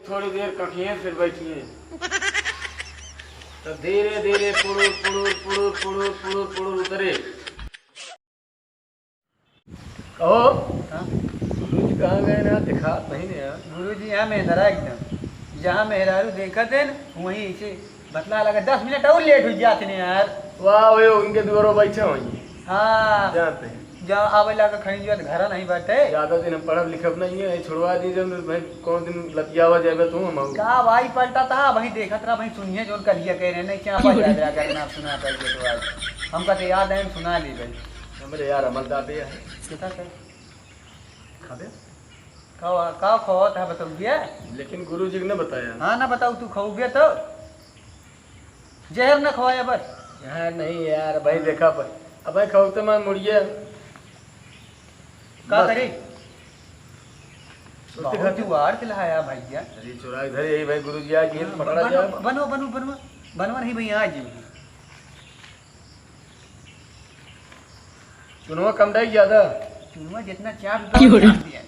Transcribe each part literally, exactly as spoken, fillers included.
थोड़ी देर कखिए, फिर बैठिए। तो धीरे धीरे पुड़ुर पुड़ुर पुड़ुर पुड़ुर पुड़ुर पुड़ुर उतरे। कहो, हाँ? गुरुजी कहाँ गए ना, दिखात नहीं ने यार। गुरुजी यहाँ मेहनरा एकदम, जहाँ मेहरारू देखत है ना, वहीं इसे बतला लगा, दस मिनट और लेट हो जाते ने यार। वाह, वो इनके दुआरो बैठे हुई। हाँ। जानते हैं। जहाँ आवे लागा खड़ी जो घर नहीं बाटे। ज्यादा दिन हम पढ़ब लिखब नहीं है, छुड़वा दी जब भाई कौन दिन लतियावा जाबे तू हम। का भाई पलटा था, वही देखत रहा, वही सुनिए जो कलिया कह रहे नहीं, क्या पड़ जाए अगर ना सुना पाइए तो आज। हमका तो याद है, हम सुना ली भाई। हमरे यार अमल दाबे है। कितना कर? खाबे? का, का खवात है बताओ भैया? लेकिन गुरुजी ने बताया। हाँ ना बताओ, तू खाओगे तो? जहर न खवाया बस। यार नहीं यार, भाई देखा पर, अब भाई खाओ तो मैं मुड़िया। का बस। करे? सुरती बहुत खाते। जुआर के लाया भैया। अरे चुरा इधर यही भाई गुरुजी आज ये हाँ, पकड़ा बनो, जाए। बनो, बनो, बनो, बनो नहीं भैया आज। चुनवा कम डाई ज्यादा। चुनवा जितना चार रुपया क्यों रे? डाल दिया।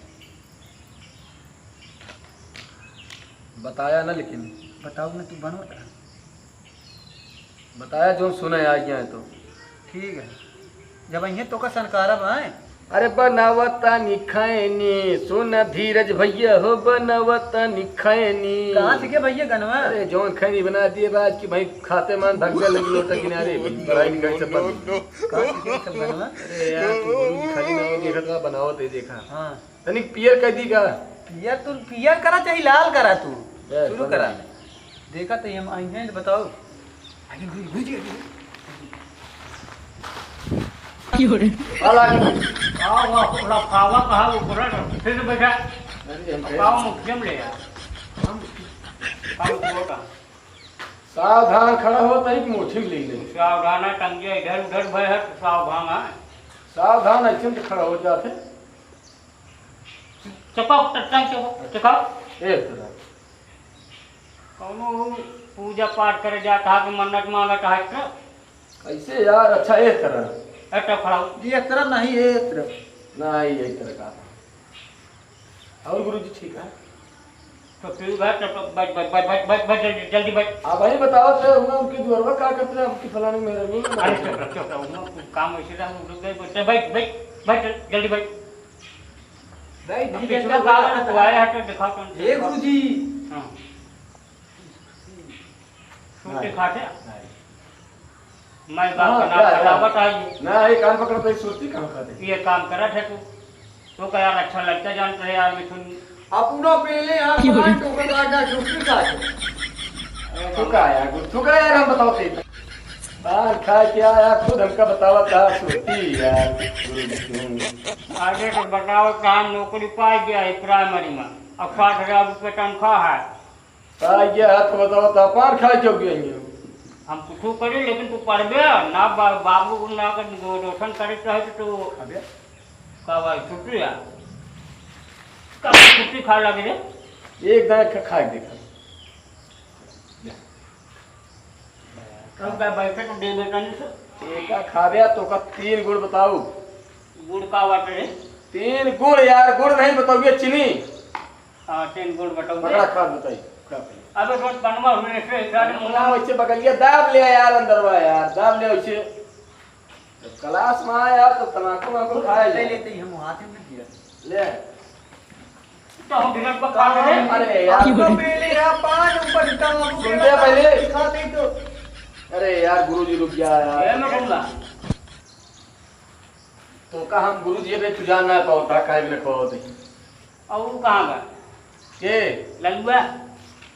बताया ना लेकिन। बताओ ना, तू बनवत रहा। बताया जो सुने आ गया है तो। ठीक है, जब अइहे तो का सनकारब आए। अरे बनावता निखैनी, सुन धीरज भैया हो, बनावता निखैनी। कहाँ सीखे भैया गनवा? अरे जौन खैनी बना दिए बा आज की भाई खाते मान धक्का लगी लोटा किनारे, पढ़ाई लिखाई सब बंद। कहाँ सीखे सब गनवा? अरे यार, तू गुरु जी खाली नाव देखत बा, बनावत है देखा। हाँ। तनिक पियर कर दी का? पियर तू पियर करा चाहे लाल करा तू। बस, शुरू बस। करा। देखा तो हम आई हैं तो बताओ। आगे घुस, घुस, घुस। क्यों रे? वाला। आओ, आओ, थोड़ा पावा कहा वो पूरा फिर बैठा। अरे, हम पावा मुखियम ले यार। हम पावा को का। सावधान खड़ा हो, तनिक मोठी ले ले। सावधान है, टंगिया इधर उधर भय है, तो सावधान है। सावधान ऐसे तो खड़ा हो जाते। चपक, टटन चपक, चपक। ए तरह। कौनो पूजा पाठ करे जात हा कि मन्नत मांगत हा का? कैसे यार, अच्छा ए तरह। ए तरह खड़ा हो। जी, ए तरह नहीं, ए तरह। नहीं, ए तरह का। और गुरुजी ठीक है? तो फिर बैठ, तो बैठ, बैठ, जल्दी, जल्दी बैठ। आप भाई बताओ तो, उनके दुआरवा का करते हैं, आपकी फलाने मेरे को अरे, चुप रह, चुप रह, उन्होंने कुछ काम ऐसे था, हम लोग गए, बैठ, बैठ, बैठ, बैठ, जल्दी बैठ। भाई, अब ठीक है, पिछला क्या साल बोला? तो आया है तो दिखा कौन सा। हे गुरुजी। हाँ। सुरती खाते? मैं बाप हाँ, का नाम क्या, क्या? बतावत आई। ना, ये कान पकड़ते ही सुरती कहाँ खाते? ये काम करत है तू। तो का यार अच्छा लगता जानता है यार मिथुन। अपना पहले यहाँ क्यों? पान ठोकर काटा सुरती खाते। अरे तू का यार, तू का यार हम बताओ ते। पान खा के आया, खुद हमका बतावत था सुरती यार। गुरु जी तुम। आगे तो बताओ, काम नौकरी पाई गया है प्राइमरी में, अब साठ हजार रुपये तनख्वाह है। पाई गया है तो बताओ, तो पान खा के हो गया ये। हम कुछ करी, लेकिन तू पढ़बे ना, बा-, बाबू को ना कर, रोशन करे चाहे तो तू अबे। का भाई, छुट्टी है? का छुट्टी खा लगे रे? एक दाना खा, खा के देखा। ले। तब का बैठे तो दे बेटा नहीं सर। एका खाबे तो का तीन गुण बताऊ। गुण का बाटे रे? तीन गुण यार, गुण नहीं बताऊ, ये चीनी। हाँ, तीन गुण बताऊ दे। पकड़ा खा बताई, खा पहले। अबे रोज बनवा हुए से इधर बनवा मुला। वैसे बगलिया दाब ले यार, अंदरवा यार, दाब ले वैसे। जब क्लास में आया तो तमाकू वाकू खाए ले ले। लेते ही हम हाथ में दिया। ले। तो हम बिना पका रहे। अरे यार। आपको पहले यहाँ पान ऊपर तमाकू सुन के ले पहले। दिखाते ही तो। अरे यार गुरुजी रुक जा यार। ए, मैं बोलूँगा। तो का हम गुरुजी के तू जान ना पाओ था, काहे भी ना पाओ थे। और वो कहाँ बा? के? ललुआ।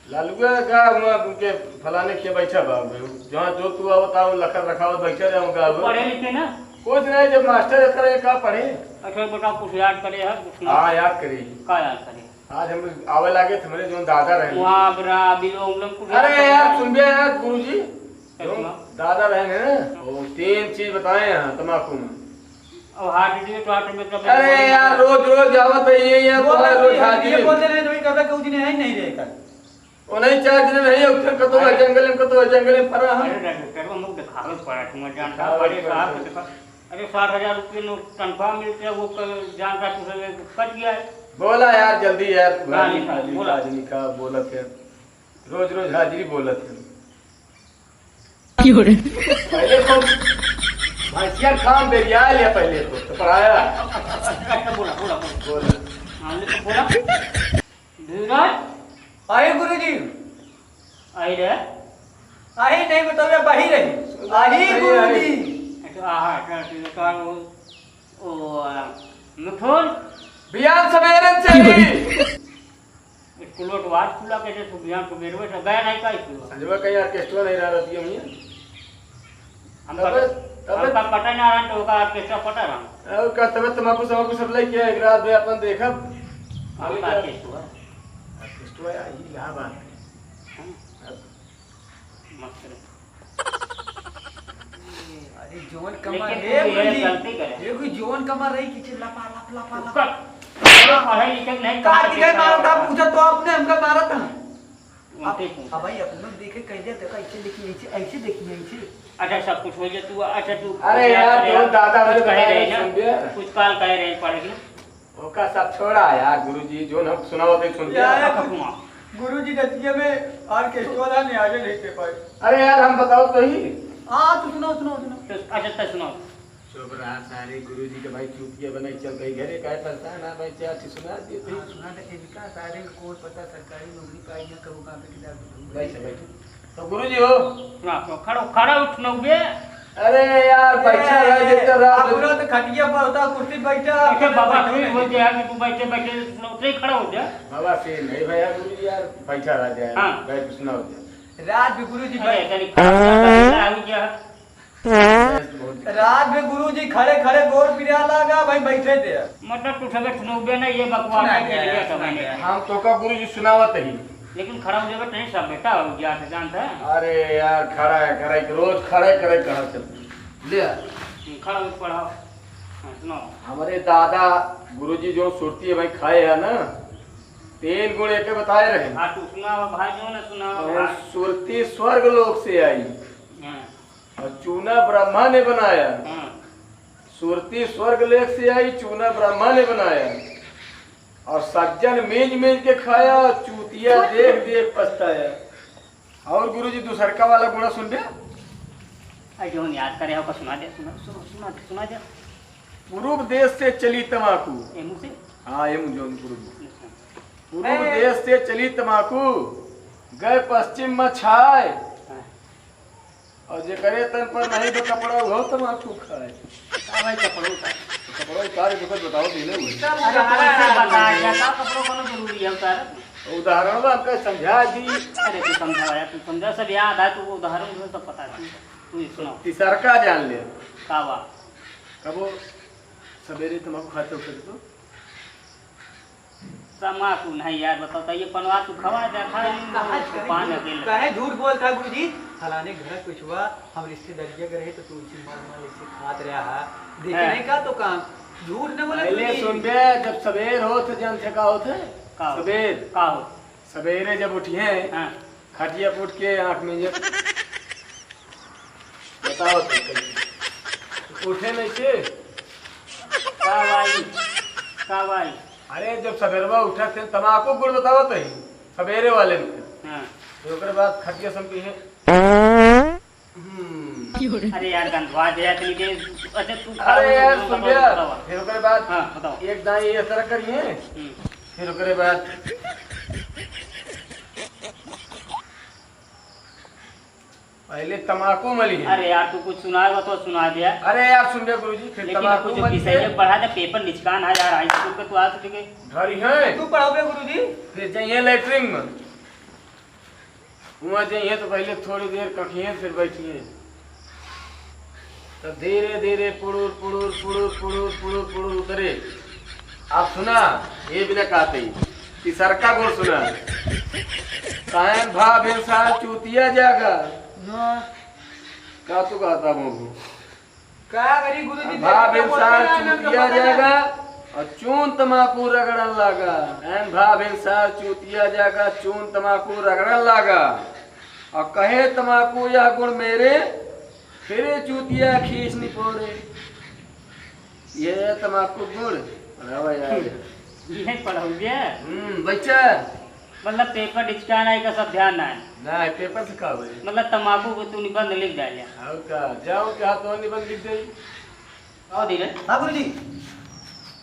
ललुआ का हुआ उनके फलाने के बैठा बा, जहाँ जो तू आवत आओ, लखत रखावत बैठे रहे उनका हुआ। पढ़े लिखे ना? कुछ नहीं, जब मास्टर रहता रहे, का पढ़े? अच्छा, बेटा, कुछ याद करे है, कुछ ना? हाँ, याद करी। का याद करे? आज हम आवे लागे थे, हमरे जो दादा रहे। वहाँ बरा, अभी लोग, लोग कुछ अरे याद यार, करे। सुन बे यार, गुरुजी, जो चश्मा। दादा रहे हैं ना, वो तीन चीज बताए हैं तमाकू में। अब हाथ दिए तो हाथ में कभी अरे यार, रोज रोज आवत है ये, ये वो बोला, रोज ये, हाजिर। ये बोलते रहे, तो कभी कुछ नहीं, नहीं रहे कल। वो नहीं चार दिन नहीं, उठे कतो है अरे। जंगल में, कतो है जंगल में पड़ा हम। अरे, डॉक्टर, वो मुझे दिखावे पड़ा, तुम जानता, दिखावे बड़े पड़ा। साहब को दिखा। अरे, साठ हजार रुपये नो तनख्वाह मिलते हैं, वो कल जानता, तुझे कट गया है। बोला यार, जल्दी यार, हाँ, खाली, निकाल, खाली बोला। आदमी का बोलत है, रोज रोज हाजिरी बोलत है। क्यों रे? पहले तो भैंसिया काम बेरिया लिया, पहले तो, तो पढ़ाया। अच्छा, बोला, बोला, बोला। बोला। हाँ, ले तो बोला। धीरज। आए गुरुजी। आई रे। आई नहीं बताओ, बाहिर है। आई आई, गुरुजी। अच्छा, आहा, अच्छा, ठीक है, तो वो, वो, आ, मिथुन। बिहान सवेरे से ही। स्कूल तो आज खुला, कैसे तू बिहान सवेरे से गया नहीं का स्कूल? संजय कहीं ऑर्केस्ट्रा नहीं रहा रहती है भैया। हमका, तबे, तबे हमका पता ना रहा, तो ओका ऑर्केस्ट्रा पता रहा। और का तबे तमाकू समाकू सब लेके एक रात में अपन देखब। हमका आगे का ऑर्केस्ट्रा? ऑर्केस्ट्रा या इलाहाबाद में। हाँ। अब मस्त रहे। अरे जौन कमर लेकिन रे तू ये गुरुजी, गलती करे। ये कोई जौन कमर रही कि लपा, लप, लपा, लप। उसका पढ़ाई लिखाई नहीं का करना दिखाई चाहिए। मारा था, पूछा तो आपने हमका मारा था। उनके अब, पूछा। अब भाई अपन लोग देखे कैसे देखा, ऐसे देखिए, ऐसे, ऐसे देखिए, ऐसे। अच्छा, सब कुछ हो जाए तू, अच्छा तू अरे यार, यार, जो दादा कुछ वाले कहे बताए रहे ना, सुन दिया। कुछ काल कहे रहे पढ़े के। ओका सब छोड़ा यार, गुरुजी, जो हम सुनावत है, सुन यार, लिया। कुछ गुरुजी नतिया में ऑर्केस्ट्रा वाला नहीं आगे नहीं दे पाए। अरे यार, हम बताओ तो ही। हाँ, तू सुनाओ, सुनाओ, सुनाओ। तो अच्छा, तय सुनाओ। चुप रहा सारे, गुरुजी के भाई चुतिया बनाई चल गई घरे, काहे परेशान है भाई, चार चीज सुना दिए थे। हाँ, सुना दे, इनका सारे को कोई पता सरकारी नौकरी पाई ना, कबो कहाँ पे किताब बैठ, बैठ। तो गुरुजी हो। ना, तो खड़ा, खड़ा उठ न उबे। अरे यार, बैठा रह जाता रात आप भर। पूरा तो खटिया पर होता, कुर्सी बैठा, अच्छा, आप बाबा, बैठे तू नहीं। हो जाए कि तू बैठे, बैठे उठे खड़ा हो जा। बाबा से नहीं भैया, गुरुजी यार, बैठा रह जाए, हाँ। बैठ सुना हो जाए। रात भी गुरुजी अरे, बैठ- तनी खड़ा हो जा। रात में गुरुजी खड़े खड़े गोड़ पिरा लागा, भाई बैठे थे। मतलब तू सबे सुनौबे ना, ये बकवास सुना है, दे, ये सुना सब है। है। हम तो का गुरुजी सुनावत ही। लेकिन खड़ा हो जावे तो नहीं सब बेटा हो गया था, जानता है? अरे यार, खड़ा है, खड़ा है, रोज खड़ा है, खड़ा है, कहाँ चलते? ले आ। हम्म, खड़ा होके पढ़ाओ। हाँ, सुनाओ। हमारे दादा गुरुजी जो सुरती है भाई खाए है ना, तीन गुण एक बताए रहे। हाँ, तू सुनाओ भाई, जो ना सुनाओ और भाई। सुरती स्वर्ग लोक से आई। हाँ। और चूना ब्रह्मा ने बनाया। हाँ। सुरती स्वर्ग लेख से आई, चूना ब्रह्मा ने बनाया। और सज्जन मीज मीज के खाया, और चूतिया देख देख पछताया। और गुरुजी, दूसरका वाला गुणा सुन बे। आ, जौन याद करे हो, सुना दे, सुना, सुना, सुना दे, सुना दे। पूर्व देश से चली तमाकू। एमू से? हाँ, एमू जौन पूर्व। अच्छा। पूर्व ए। देश से चली तमाकू, गए पश्चिम में छाए। हाँ। और जेकरे तन पर नहीं तो कपड़ा, उहो तमाकू खाए। का भाई कपड़ों का? तो कपड़ा उतार के कुछ बताओ, पहले हुए। सब अरे, उधार कौन से है। बताया जाए, का कपड़ों कोनो जरूरी है उतार? उदाहरण बा, हमका समझा दी। अरे, तू समझा यार, तू समझा, सब याद है, तू उदाहरण से सब पता है, तू, तू ही सुनाओ। तीसरका जान ले। का बा? कबो सवेरे तमाकू खाते उठे तो? तमाकू नहीं यार, बताओ तो, ये पनवा तू खवा जा, खा ले, कहाँ पान झूठ, अकेले। कहे झूठ बोलता है गुरुजी? फलाने घर कुछ हुआ, हम रिश्तेदारिया के रहे तो तुलसी माल माल ऐसे खात रहा है। देखे हैं। नहीं का तो काम, झूठ न बोले पहले गुरुजी। सुन बे, जब सवेर होत जन से का होत है? का हो? सवेर। का हो? सवेरे जब उठिए, हाँ। खटिया पे उठ के आँख में ये बताओ तो कैसे? उठे नहीं से? का भाई? का भाई? अरे, जब सबेरवा उठा थे, तमाकू गुण बताओ तो ही, सबेरे वाले में। हाँ। तो ओकरे बाद खटिया सब की है। हम्म। अरे यार, गंधवा दे यार, तनी दे। अच्छा, तू खा अरे लो, यार, तुम सुन बताओ, गया। बताओ। फिर ओकरे बाद हाँ, बताओ। एक दाईं ये तरह करिए, हम्म। फिर ओकरे बाद पहले तमाकू मली है। अरे यार, तू कुछ सुनाए बा तो सुना दे यार। अरे यार, सुन बे गुरुजी, फिर लेकिन तमाकू कुछ मली विषय है। पढ़ा दे, पेपर निचकान है यार, हाई स्कूल के तू आ सके। घड़ी है। तू पढ़ाओ बे गुरुजी। फिर जाइए लेटरिन में। वहाँ जाइए तो पहले थोड़ी देर कखिए, फिर बैठिए। तो धीरे धीरे पुड़ुर, पुड़ुर, पुड़ुर, पुड़ुर, पुड़ुर, पुड़ुर उतरे। आप सुना, ये भी ना कहते ही। तीसरका गुण सुना। कायन भा भेलसार चूतिया जागा। ना। का तू कहता बाबू? का करी गुरुजी, भा देखते भेलसार बोलते ना, चूतिया हमको पता जागा ना। और चून तमाकू रगड़न लागा। कायन भा भेलसार चूतिया जागा, चून तमाकू रगड़न लागा। और कहे तमाकू यह गुण मेरे, फिर चूतिया खीस निपोरे। ये तमाकू गुण। अरे वाह यार। ये पढ़ौगे? हम्म, बच्चा। मतलब पेपर डिचका नहीं का सब ध्यान ना है। ना, पेपर से का होई? मतलब तमाकू को तू निबंध लिख डाले। हाँ का, जाओ क्या तो निबंध लिख दे। आओ धीरे। हाँ गुरुजी।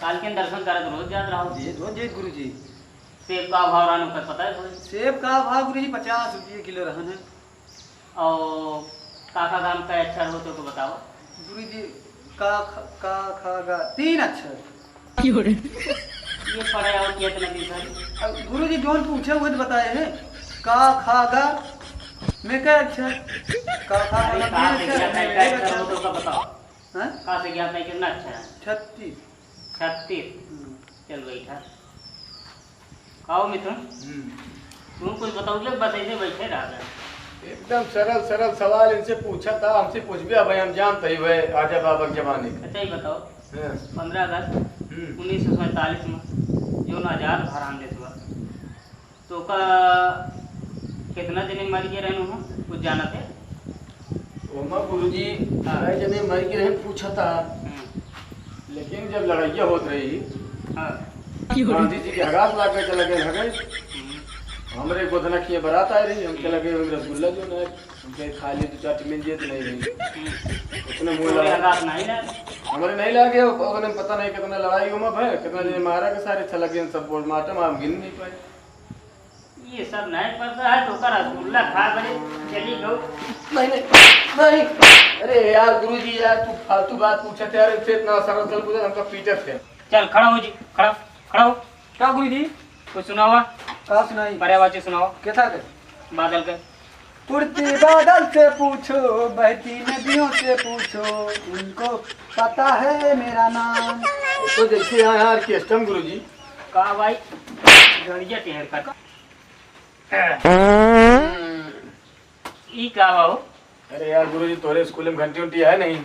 काल के दर्शन करत रोज जात रहो। जी, रोज जात गुरुजी। सेब का भाव रहन ओकर पता है कोई? सेब का भाव गुरुजी पचास रुपये किलो रहन है। और का का गाम का अक्षर हो तो को बताओ। गुरुजी, का ख-, का ख ग तीन अक्षर। ये पढ़े और कितना दिन सर? अब गुरुजी जौन पूछे उहे तो बताए हैं। का ख ग में कै अक्षर? का ख ग अरे में का तीन से अक्षर, क्या में का एक अक्षर हो अक्षर। तो का बताओ। हाँ? का से ज्ञात नहीं कितना अक्षर है? छत्तीस। छत्तीस। हम्म। चल बैठा। आओ मिथुन। हम्म। तू कुछ बताओगे, बस ऐसे बैठे रहा था। एकदम सरल सरल सवाल इनसे पूछा था, हमसे पूछबे, अब हम जानते ही वह आजा बाबा के जमाने के। अच्छा, ये बताओ, हाँ। पंद्रह अगस्त हम्म। उन्नीस सौ सैंतालीस में जो आजाद भरान देश हुआ, तो का कितना जने मर गए रहनु हो, कुछ जानत है? ओमा गुरुजी, हाँ। कई जने मर गए रहन पूछा था। हम्म। लेकिन जब लड़ाइया होत रही, हाँ। गांधी जी के हगास लाग के चला गए, हगे। हम्म। हमरे गोधना किए बारात आए रही, हम चला गए, हम रसगुल्ला जो ना, हम कहे खा लिए, दो चार टिफिन दिए तो नहीं रही। हम्म। उतने मुंह तोरे लगा। हगास नहीं लागे? हमरे नहीं लागे, ओकरे में पता नहीं कितना लड़ाई ओमा भय, कितना जने मारा के सारे चला गए, सब पोस्टमार्टम हम गिन नहीं पाए। ये सब नहीं पड़ता है तो ओकर रसगुल्ला खा बड़े चली गऊ। नहीं, नहीं, नहीं। अरे यार गुरुजी यार, तू फालतू बात पूछत है यार, इनसे इतना सरल सरल पूछत, हमका पीटत है। चल खड़ा हो जी, खड़ा, खड़ा हो। का गुरुजी? कुछ सुनावा। का सुनाई? पर्यायवाची सुनाओ। के था के? बादल के। उड़ती बादल से पूछो, बहती नदियों से पूछो, उनको पता है मेरा नाम। तो जैसे यहाँ, यहाँ ऑर्केस्ट्रा में गुरुजी। का भाई? गड़िया टेढ़ कर। ई का बा हो? अरे यार गुरुजी, तोरे स्कूल में घंटी उंटी है नहीं?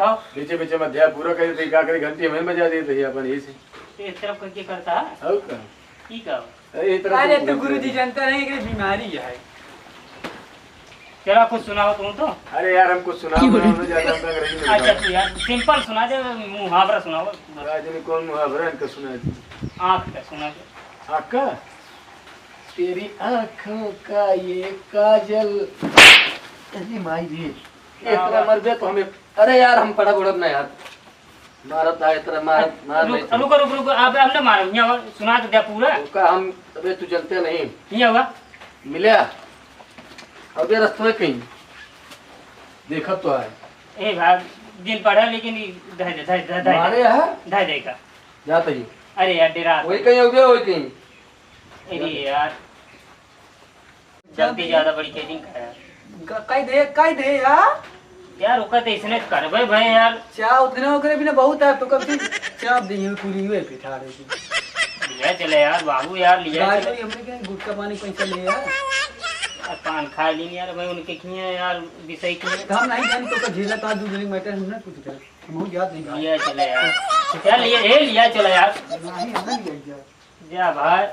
तो? बीचे बीचे में अध्याय पूरा कर देते, का करे, घंटी हमें बजा देते ही अपन यही से। तो इस तरफ करके करता है? और का? ई का बा? अरे, ये तरफ अरे, तो तो गुरुजी जानता नहीं कि बीमारी है। चला, कुछ सुनाओ तुम तो। अरे यार, हम कुछ सुनाओ, क्यों रे? हम ज्यादा हमका अंग्रेजी में अच्छा, बताओ। तू यार, सिंपल सुना दे, मुहावरा सुनाओ। राजनी, कौन मुहावरा इनका सुना दे? आँख का सुना दे। आँख का? तेरी आँखों का ये काजल। अरे माई रे, क्या इतना बात? मर गए तो हमें, अरे यार, हम पढ़ब उड़ब ना यार। मारत आए तरह मार, मार रुक, नहीं। रुको, रुको, रुको, अब, अब ना मारो, यहाँ सुना तो दिया पूरा। रुका हम, अबे तू जनते नहीं। यहाँ हुआ। मिल्या। अबे रस्तवे कहीं। देखत तो आए। ए भाई, दिन पड़ा लेकिन ई धै दे, धै, धै, धै, मारे है? धै दे का। जात ही। अरे यार, डेरा। वही कहीं हो गया, वही कहीं। अरे यार। गलती ज्यादा बड़ी के दिन खाया। क-, कह दे, कह दे यार। यार, ओका तो इसने करबे भाई यार। चाह उतने ओकरे बिना बहुत है, तो कब से चाह दी है, पूरी हुए पिठा रही थी। लिया चले यार, बाबू यार, लिया गाड़ी चले। में हमने क्या गुटखा पानी पैसा ले यार। आ, पान खा ली यार, भाई, उनके किए यार, विषय किए। हम नहीं जानी तो का झेला था, दूसरे मैटर हम ना कुछ कर। हम याद नहीं भाई। लिया चले यार। यार, लिया, ए, लिया चले यार। नहीं, हम नहीं गए यार। जा भाई।